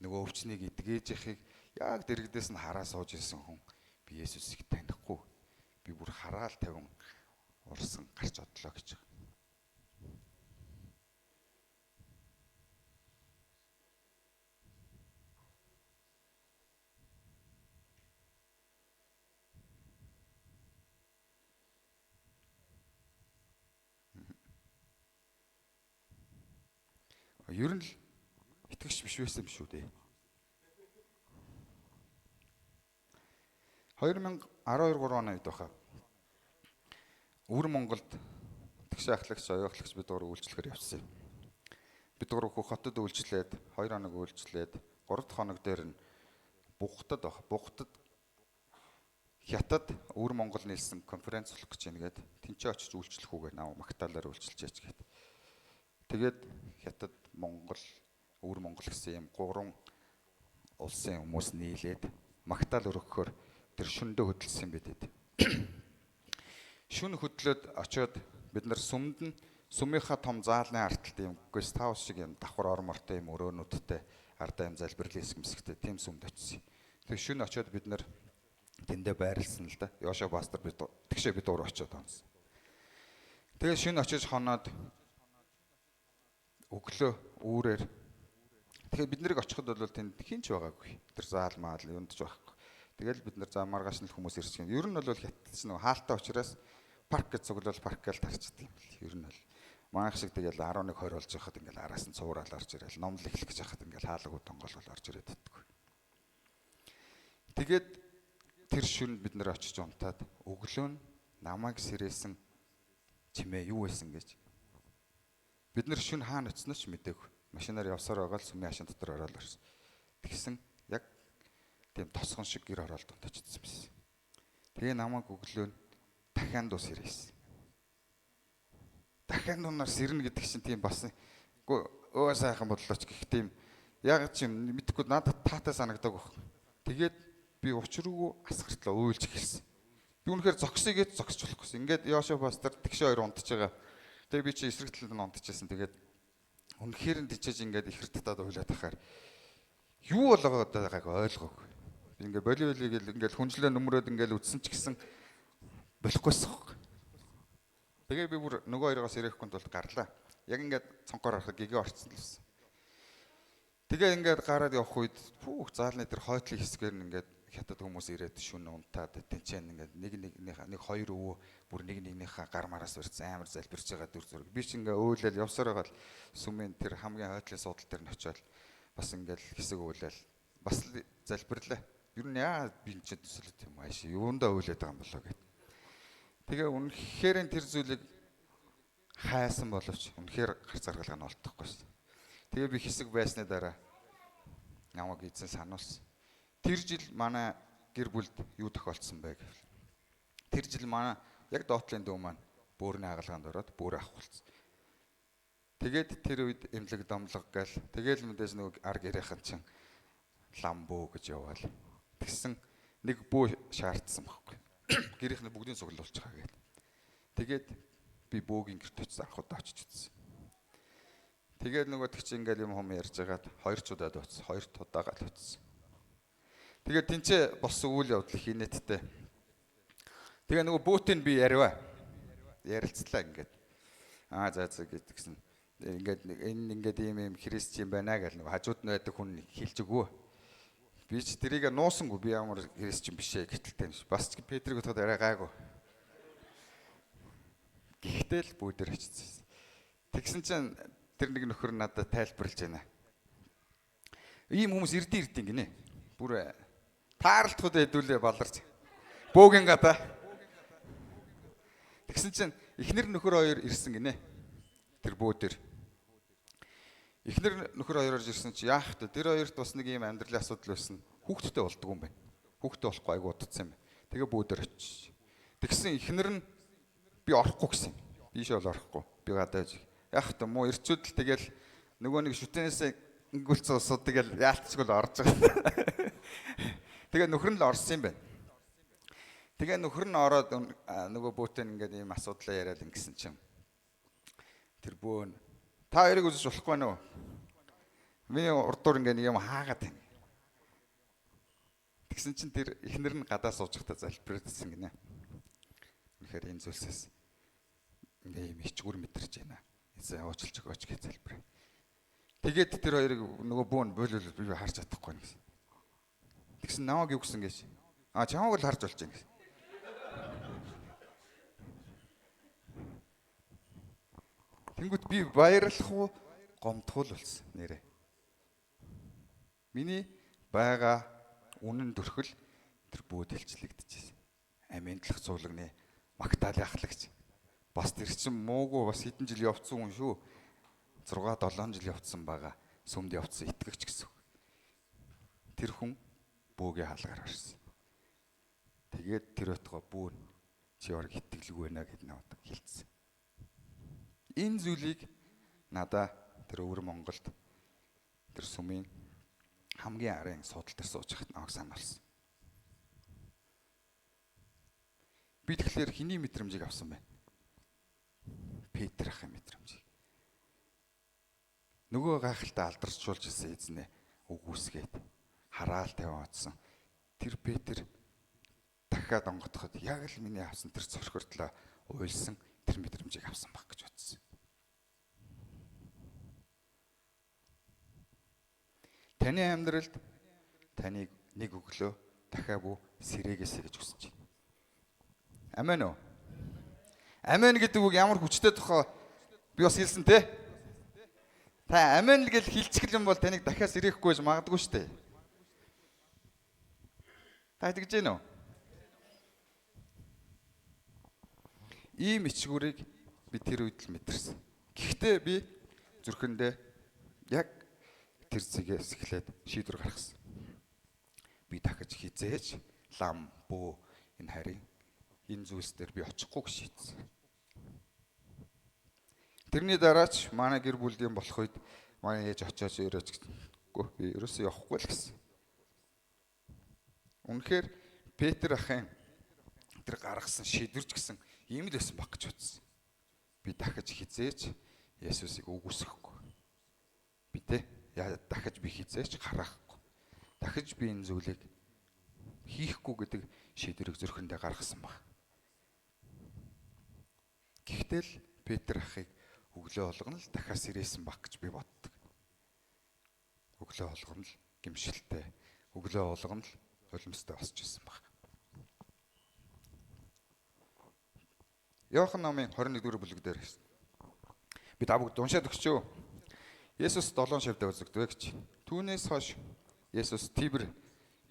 Speaker 1: нөгөө өвчнийг эдгэж яхахыг яг дэрэгдээс нь хараа сууж исэн хүн би Есүсийг танихгүй. Би бүр хараал тавин урсан гарч одлоо гэж байгаа. Ер нь л итгэгч биш байсан юм шүү дээ. 2012 3 оны үед баха. Өвөр Монголд тэгш ахлагч, оюухлагч бид гурав үйлчлэхээр явсан юм. Бид гурав хөх хотод үйлчлээд 2 хоног үйлчлээд 3 дахь хоног дээр нь Бугатад баха. Бугатад Хятад Өвөр Монгол нийлсэн конференц болох гэж байна гээд тэнцээ очиж үйлчлэх үгээ наа Магдалаар үйлчилж яач гээд. Тэгээд Хятад, Монгол, Өвөр Монгол гэсэн юм гурван улсын хүмүүс нийлээд Магдал өргөхөөр тэр шөндөө хөдөлсөн юм бид. Шүн хөдлөөд очиод бид нар сүмд нь сүмийнхаа том заалны арталт юм guest house шиг юм давхар ор мортой юм өрөөнүүдтэй ардаа юм залбирлын хэсэг мэсгтэй тийм сүмд очисон. Тэр шүн очиод бид нар тэндээ байрлсан л да. Йошуа пастор бид тэгшээ бид уур очиод онсон. Тэгээ шүн очиж хоноод өглөө үүрээр тэгэхээр бид нарыг очиход бол тэнд хин ч байгаагүй. Тэр заал маал юунд ч байхгүй. Тэгэл бид нар за маргааш нь л хүмүүс ирж гин. Ер нь бол хятадч нэг хаалтаа учраас парк гэж цуглуул парк гэж тарчдаг юм бэл. Ер нь бол манайх шиг тэгэл 11 20 болж байхад ингээл араас нь цуураал орж ирэл номлол эхлэх гэж байхад ингээл хаалгууд онгоолгол орж ирээд иддэг. Тэгээд тэр шүнд бид нар очиж унтаад өглөө нь намайг сэрээсэн чимээ юу байсан гэж. Бид нар шүн хаана очсноо ч мдээгүй. Машинаар явсаар байгаа л сүмийн хашин дотор ороод орсон. Тэгсэн яг тийм тосгон шиг гэр оролт унтчихсан байсан. Тэгээ намайг өглөө нь дахиад дуу сэрээсэн. Дахиад дуунаар сэрнэ гэдэг чинь тийм бас үгүй өө сайхан бодлооч гэх тийм яг ч юм мэдэхгүй надад таатай санагдаг баг. Тэгээд би учиргүй асгартлаа уйлж эхэлсэн. Би үнэхээр зогсъё гэж зогсож болохгүйсэн. Ингээд Йошуа пастор тэгшээ хоёр унтж байгаа. Тэгээ би чи эсрэг талд нь унтчихсан. Тэгээд үнэхээр нь тийчээж ингээд ихэр татаад уйлаад тахаар юу болгоод байгааг ойлгоогүй. Би ингээд боли боли гэл ингээд хүнжлээ нүмрөөд ингээд үтсэн ч гэсэн болохгүйсэн хог. Тэгээ би бүр нөгөө хоёроос ирэхгүй тулд гарлаа. Яг ингээд цонхоор харахад гэгээ орцсон л байсан. Тэгээ ингээд гараад явах үед пүүх заалны тэр хойтлын хэсгээр нь ингээд хятад хүмүүс ирээд шүн унтаад тэнцэн ингээд нэг нэгнийхээ нэг хоёр өвөө бүр нэг нэгнийхээ гар мараас барьсан амар залбирч байгаа дүр зураг. Би ч ингээ өөлөл явсаар байгаа л сүмийн тэр хамгийн хойтлын суудал дээр нь очиод бас ингээд хэсэг өөлөл бас залбирлаа. Ер нь яа би энэ ч төсөөлөд юм ааш юундаа өөлөд байгаа юм болоо гэд. Тэгээ үнэхээр тэр зүйлийг хайсан боловч үнэхээр гарц гаргалгаа нь олдохгүйсэн. Тэгээ би хэсэг байсны дараа намайг эзэн сануулсан. Тэр жил манай гэр бүлд юу тохиолдсон бэ гэвэл тэр жил манай яг доотлын дүү маань бөөрийн хагалгаанд ороод бөөр авах болсон. Тэгээд тэр үед эмнэлэг домлого гээл тэгэл мэдээж нөгөө ар гэрийнхэн чинь ламбөө гэж яваал. Тэгсэн нэг бөө шаардсан байхгүй. Гэрийнх нь бүгдийг цуглуулчих байгаа гээл. Тэгээд би бөөгийн гэрт очиж анх удаа очиж үзсэн. Тэгээд нөгөө тэг чи ингээл юм хүм ярьж байгаад хоёр ч удаад очсон. Хоёр удаага л очсон. Тэгээд тэнцээ болсон үйл явдал хинэттэй. Тэгээ нөгөө бүүтийг би ярива. Ярилцлаа ингээд. Аа за за гэдгсэн. Ингээд энэ ингээд ийм ийм христч юм байна гэл нэг хажууд нь байдаг хүн хэлж өгөө. Би ч тэрийг нуусангүй, би ямар христч юм биш ээ гэтэлтэй юм шиг. Бас ч Петрийг бодоход арай гайгүй. Гэхдээ л бүүдэр очсон. Тэгсэн чинь тэр нэг нөхөр надад тайлбарлаж байна. Ийм хүмүүс эрдэн гинэ. Бүр таарлтахуд хэдүүлээ баларч. Бөөгийн гадаа. Тэгсэн чинь эхнэр нөхөр хоёр ирсэн гинэ. Тэр бөө дээр. Эхнэр нөхөр хоёр орж ирсэн чи яах вэ? Тэр хоёрт бас нэг ийм амьдралын асуудал байсан. Хүүхэдтэй болдгоо юм байна. Хүүхэдтэй болохгүй айгу удацсан юм байна. Тэгээ бөө дээр очиж. Тэгсэн эхнэр нь би орохгүй гэсэн. Ийшээ бол орохгүй. Би гадаа яж. Яах вэ? Муу ирчүүд л тэгэл нөгөө нэг шүтэнээс ингүүлсэн усууд тэгэл яалтчгүй л орж байгаа. Тэгээ нөхөр нь л орсон юм байна. Тэгээ нөхөр нь ороод нөгөө бөөтэй ингээд ийм асуудлаа яриад ингэсэн чинь тэр бөөн та хоёрыг үзэж болохгүй нөө. Миний урдуур ингээд нэг юм хаагаад байна. Тэгсэн чинь тэр эхнэр нь гадаа сууж байхдаа залбирдсан гинэ. Үнэхээр энэ зүйлсээс ингээ юм ичгүр мэдэрч байна. Эзэн уучлж өгөөч гэж залбираа. Тэгээд тэр хоёрыг нөгөө бөөн бойлол би харж чадахгүй гэсэн. Тэгсэн намайг юу гэсэн гэж. А чамайг л харж болж байна гэсэн. Тэнгүүт би баярлах уу, гомдох уу болсон нэрээ. Миний байгаа үнэн төрхөл тэр бүүд хэлчлэгдэжсэн. Амийн талах цуулагны Магдали ахлагч. Бас тэр чинь муугүй бас хэдэн жил явцсан хүн шүү. 6 7 жил явцсан байгаа. Сүмд явцсан итгэгч гэсэн. Тэр хүн бөөгийн хаалгаар орсон. Тэгээд тэр отгоо бүүн чи орг итгэлгүй байна гэд надад хэлсэн. Энэ зүйлийг надаа тэр өвөр Монголд тэр сүмийн хамгийн арын суудал дээр сууж байхад намайг санаалсан. Би тэгэхээр хэний мэдрэмжийг авсан бэ? Петр ахын мэдрэмжийг. Нөгөө гайхалтай алдарчулж ирсэн эзнээ үгүйсгээд хараал тавиан очсон. Тэр Петр дахиад онготоход яг л миний авсан тэр цорхортлоо уйлсан тэр мэдрэмжийг авсан баг гэж бодсон. Таны амьдралд таныг нэг өглөө дахиад бүү сэрээгээсэй гэж хүсэж байна. Амен үү? Амен гэдэг үг ямар хүчтэй тухай би бас хэлсэн те. Та амен гэж хэлчихэл юм бол таныг дахиад сэрээхгүй гэж магадгүй шүү дээ. Та тэгж гэнэ үү? Ийм ичгүүрийг би тэр үед л мэдэрсэн. Гэхдээ би зүрхэндээ яг тэр зэгээс эхлээд шийдвэр гаргасан. Би дахиж хизээж лам бөө энэ харин энэ зүйлс дээр би очихгүй гэж шийдсэн. Тэрний дараач манай гэр бүлийн болох үед манай ээж очиод өрөөч гэсэнгүй би ерөөсөө явахгүй л гэсэн. Үнэхээр Петр ахын тэр гаргасан шийдвэрч гэсэн ийм л байсан баг гэж бодсон. Би дахиж хизээж Есүсийг үгүйсэхгүй. Би тэ дахиж би хизээж харахгүй. Дахиж би энэ зүйлийг хийхгүй гэдэг шийдвэрийг зүрхэндээ гаргасан баг. Гэхдээ л Петр ахыг өглөө болгоно л дахиад сэрээсэн баг гэж би боддог. Өглөө болгоно л гимшилтэй, өглөө болгоно л хулимстай босч ирсэн баг. Иохан номын 21-р бүлэг дээр хэлсэн. Би та бүгд уншаад өгчөө. Есүс 7 шавьдаа үзэгдэв гэж. Түүнээс хойш Есүс Тибр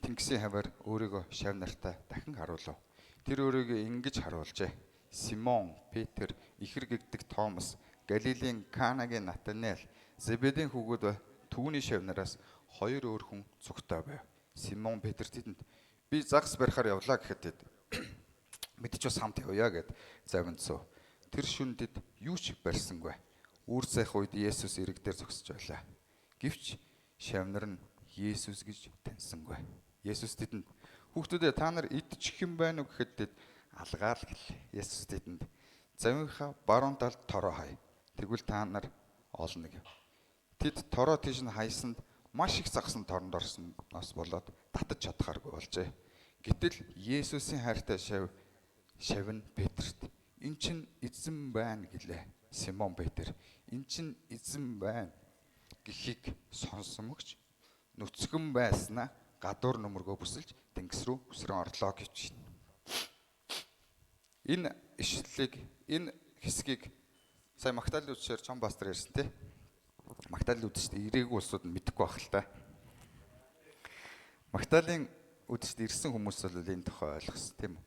Speaker 1: тэнгисийн хаваар өөрийгөө шав нартай дахин харуулв. Тэр өөрийгөө ингэж харуулжээ. Симон, Петр, ихэр гэгдэг Томас, Галилийн Канагийн Натанаэл, Зебедийн хүүгүүд түүний шав нараас хоёр өөр хүн цугтай байв. Симон Петр тэдэнд би загас барихаар явлаа гэхэд тэд мэдж бас хамт явъя гэд завинцв. Тэр шөнө тэд юу ч барьсангүй. Үүр зайх үед Есүс ирэг дээр зогсож байлаа. Гэвч шавнар нь Есүс гэж таньсангүй. Есүс тэдэнд хүүхдүүдээ та нар идчих юм байна уу гэхэд тэд алгаал гэлээ. Есүс тэдэнд завийнхаа баруун талд тороо хай. Тэгвэл та нар олно гэв. Тэд тороо тийш нь хайсанд маш их загсан торонд орсноос болоод татаж чадхааргүй болжээ. Гэтэл Есүсийн хайртай шав нь Петрт эн чинь эзэн байна гэлээ. Симон Петр эн чинь эзэн байна гэхийг сонсон мөгч нүцгэн байснаа гадуур нүмергөө бүсэлж тэнгис рүү үсрэн орлоо гэж байна. Энэ ишлэлийг, энэ хэсгийг сая Магдалины үдшээр Чон пастор ярьсан тий. Магдалины үдшид ирээгүй улсууд нь мэдэхгүй байх л та. Магдалины үдшид ирсэн хүмүүс бол энэ тухай ойлгосон тийм үү?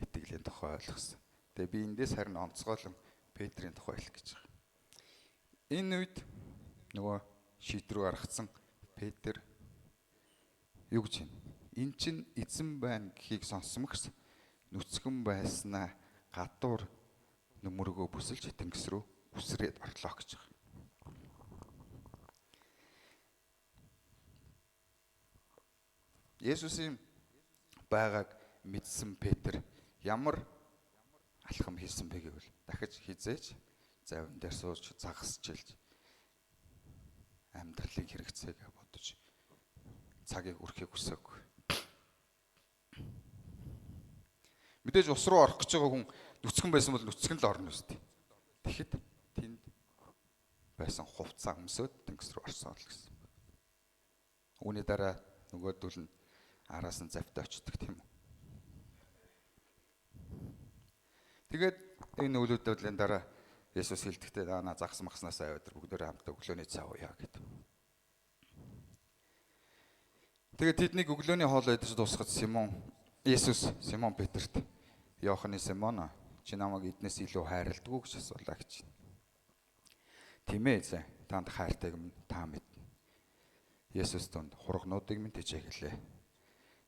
Speaker 1: Итгэлийн тухай ойлгосон. Тэгээ би эндээс харин онцгойлон Петрийн тухай хэлэх гэж байгаа. Энэ үед нөгөө шийдвэр гаргацсан Петр юу гэж байна? Эн чинь эзэн байна гэхийг сонссон мөкс нүцгэн байснаа гадуур нүмергөө бүсэлж тэнгис рүү үсрээд орлоо гэж байгаа. Есүсийн байгааг мэдсэн Петр ямар алхам хийсэн бэ гэвэл дахиж хизээж завин дээр сууж загасчилж амьдралын хэрэгцээг бодож цагийг өрхийг хүсээгүй. Мэдээж ус руу орох гэж байгаа хүн нүцгэн байсан бол нүцгэн л орно үстэй. Тэгэхэд тэнд байсан хувцас өмсөөд тэнгис рүү орсон л гэсэн. Үүний дараа нөгөөдөл нь араас нь завтай очдөг тийм үү. Тэгээд энэ үйл явдлын дараа Есүс хэлдэхдээ наа загас магаснаас аваад бүгдээрээ хамтдаа өглөөний цай ууя гэдэг. Тэгээд тэднийг өглөөний хоол идэж дуусгад Есүс Симон Петрт Иоханы Симон чи намайг эднээс илүү хайрладаг уу гэж асуулаа гэж. Тийм ээ эзэн, танд хайртайг минь та мэднэ. Есүс түнд хургнуудыг минь тэжээ гэлээ.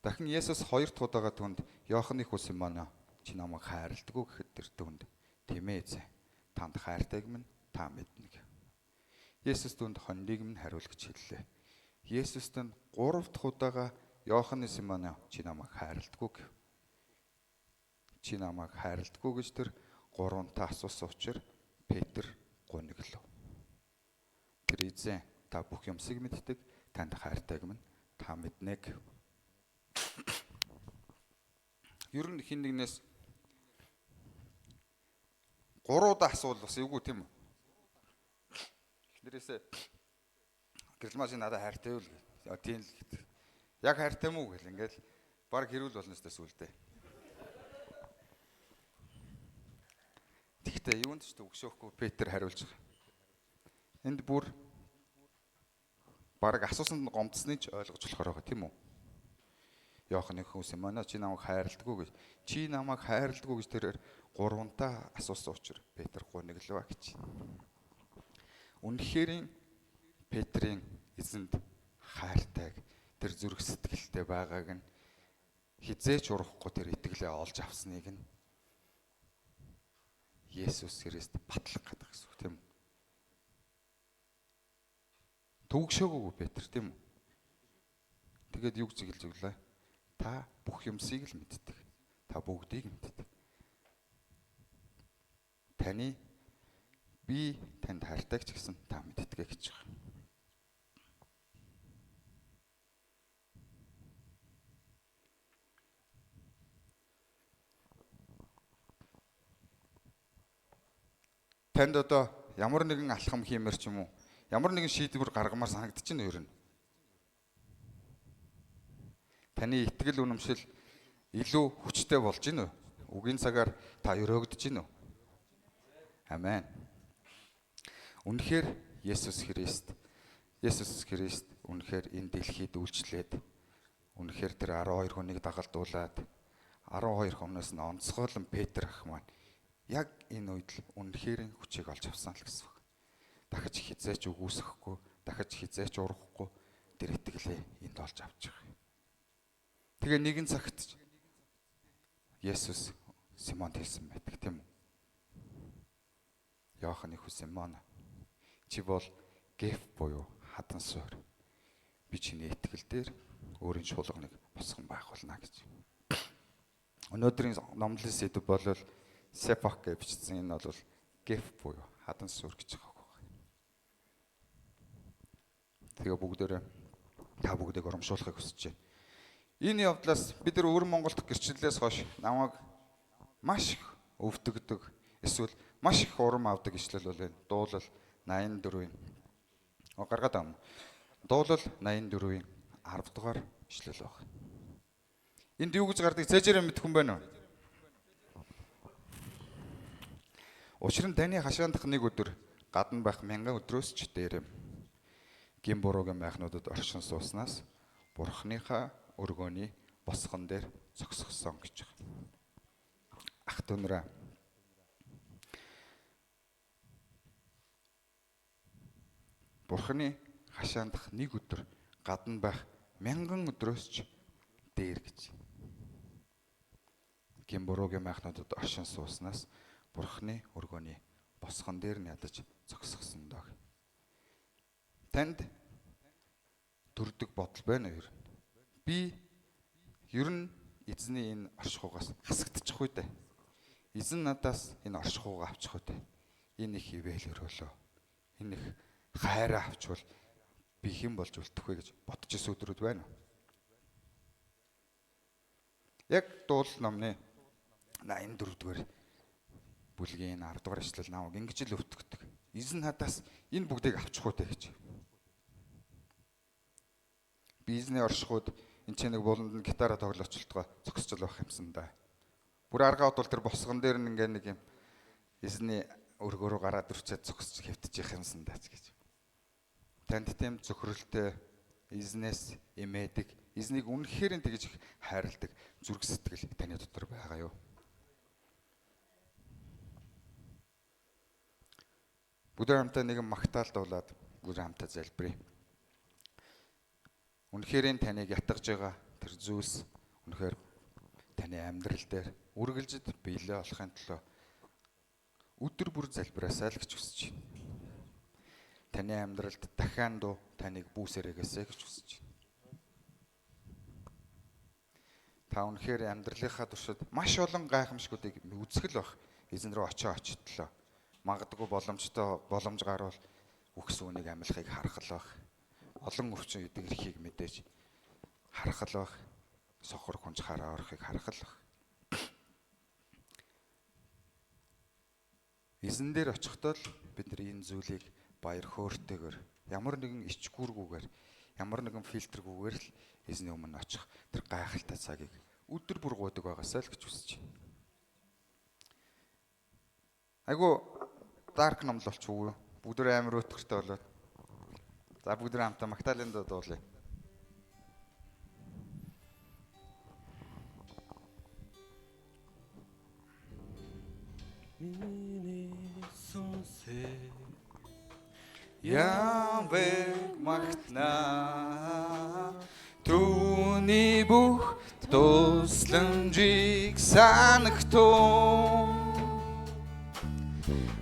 Speaker 1: Дахин Есүс хоёр дахь удаага түнд Иоханы хүү Симон чи намайг хайрладаг уу гэхэд тэр түнд тийм ээ эзэн, танд хайртайг минь та мэднэ гэв. Есүс түнд хоньдыг минь хариул гэж хэллээ. Есүс түнд гурав дахь удаага Иоханы Симон чи намайг хайрладаг уу гэв. Чи намайг хайрладаг уу гэж тэр гурвантаа асуусан учраас Петр гуниглав. Тэр эзэн та бүх юмсыг мэддэг, танд хайртайг минь та мэднэ гэв. Ер нь хин нэгнээс гурван удаа асуул бас эвгүй тийм үү? Эхнэрээсээ гэрэлмаа чи надад хайртай юу л гэж. Тийм л гэдэг. Яг хайртай мүү гэл ингээл баг хэрүүл болно ч сүулдэ. Тэгэхдээ юунд ч төгшөөхгүй Петр хариулж байгаа. Энд бүр баг асуусанд нь гомдсныг ч ойлгож болохоор байгаа тийм үү? Иоханы хүү Симон чи намайг хайрладаг уу гэж. Чи намайг хайрладаг уу гэж тэрээр гурвантаа асуусан учраас Петр гуниглав гэж. Үнэхээр Петрийн эзэнд хайртайг тэр зүрх сэтгэлтэй байгааг нь хизээч урахгүй тэр итгэлээ олж авсныг нь Есүс Христ батлах гэдэг гэсэн үг тийм үү? Төгшөөгөө Петр тийм үү? Тэгээд юу гэж хэлж өглөө? Та бүх юмсыг л мэддэг. Та бүгдийг мэддэг. Таны би танд хайртай ч гэсэн та мэддэг гэж байгаа. Танд одоо ямар нэгэн алхам хиймэр ч юм уу, ямар нэгэн шийдвэр гаргамаар санагдчихэв ер нь. Таны итгэл үнэмшил илүү хүчтэй болж гинэ үү? Үгийн цагаар та өрөөгдөж гинэ үү? Амен. Үнэхээр Есүс Христ үнэхээр энэ дэлхийд үйлчлээд үнэхээр тэр 12 хүнийг дагалдуулаад 12 хүнээс нь онцгойлон Петр ах маань яг энэ үед л үнэхээр хүчийг олж авсан л гэсэн үг. Дахиж хизээч үгүйсэхгүй, дахиж хизээч урахгүй тэр итгэлээ энд олж авч байгаа. Тэгээ нэгэн цагт Есүс Симонд хэлсэн байдаг тийм үү? Иоханы хүү Симон чи бол Геф буюу хадан суурь. Би чиний итгэл дээр өөрийн чуулганыг босгон байгуулна гэж. Өнөөдрийн номлолын сэдэв бол Сепах гэж бичсэн. Энэ бол Геф буюу хадан суурь гэж байгаа үг. Тэгээ бүгдээрээ та бүгдийг урамшуулахыг хүсэж байна. Энэ явдлаас бид нар өвөр Монголд гэрчлэлээс хойш намайг маш их өвдөгдөг эсвэл маш их урам авдаг ишлэл бол энэ. Дуулал 84-ийн гаргаад ам. Дуулал 84-ийн 10 дугаар ишлэл баг. Энд юу гэж гардаг цээжээрээ мэдэх хүн байна уу? Учир нь таны хашаандах нэг өдөр гадна байх мянган өдрөөс ч дээр юм. Гин буруугийн майхнуудад оршин сууснаас Бурхныхаа өргөөний босгон дээр зогсгосон гэж байна. Ах дүүнрээ, Бурхны хашаандах нэг өдөр гадна байх мянган өдрөөс ч дээр гэж. Гин буруугийн майхнуудад оршин сууснаас Бурхны өргөөний босгон дээр нь ядаж зогсгосон дог. Танд төрдөг бодол байна уу ер нь? Би ер нь эзний энэ оршихугаас хасагдчих үү дээ. Эзэн надаас энэ оршихугаа авчих үү дээ. Энэ их ивэл өрөөлөө. Энэ их хайраа авчвал би хэн болж үлдэх вэ гэж бодож исэн өдрүүд байна уу? Яг дуул номны 84-р бүлгийн 10 дугаар ишлэл намайг ингэж л өвтгдөг. Эзэн надаас энэ бүгдийг авчих уу гэж. Би эзний оршихуйд энэ ч нэг буланд нь гитараа тоглочлтгоо зогсож л байх юмсан да. Бүр аргаа бодвол тэр босгон дээр нь ингээ нэг юм эзний өргөөрөө гараад ирчээд зогсож хэвтэж явах юмсан даа ч гэж. Танд тийм зөвхөрөлтэй эзнээс эмээдэг, эзнийг үнэхээр тэгж их хайрладаг зүрх сэтгэл таны дотор байгаа юу? Бүгд хамтаа нэгэн магтаал дуулаад бүгд хамтаа залбирая. Үнэхээр таныг ятгаж байгаа тэр зүйлс үнэхээр таны амьдрал дээр үргэлжид биелээ болохын төлөө өдөр бүр залбираасай л гэж хүсэж байна. Таны амьдралд дахиад дуу таныг бүүсэрэгээсэй гэж хүсэж байна. Та үнэхээр амьдралынхаа туршид маш олон гайхамшгуудыг үзэх л бах. Эзэн рүү очоо очтлоо. Магадгүй боломжтой боломж гарвал үхс үнийг амилахыг харах л бах. Олон өвчин идэг эрхийг мэдээж харах л бах. Сохор хүнж хараа орохыг харах л бах. Эзэн дээр очихдоо л бид нар энэ зүйлийг баяр хөөртэйгээр ямар нэгэн ичгүүргүүгээр ямар нэгэн фильтргүүгээр л эзний өмнө очих тэр гайхалтай цагийг өдөр бүр гуйдаг байгаасай л гэж хүсэж байна. Айгу дарк номл болчих уу? Бүгд амар өтгөртэй болоод. За бүгд хамтаа Магдалины дуу дуулъя.
Speaker 2: Миний сүнсээ
Speaker 1: Явэг магтнаа, түүний бүх тусламжийг санагтун.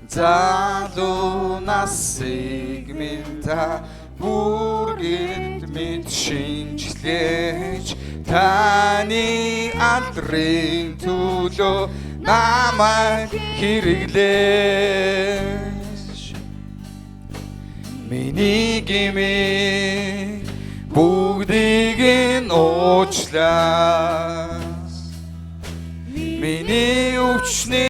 Speaker 1: Залуу насыг минь та бүргэд мэд шинжлэж, таны алдрын төлөө намайг хэрэглээч. Миний гэмээ бүгдийг нь уучлаа. Миний өвчний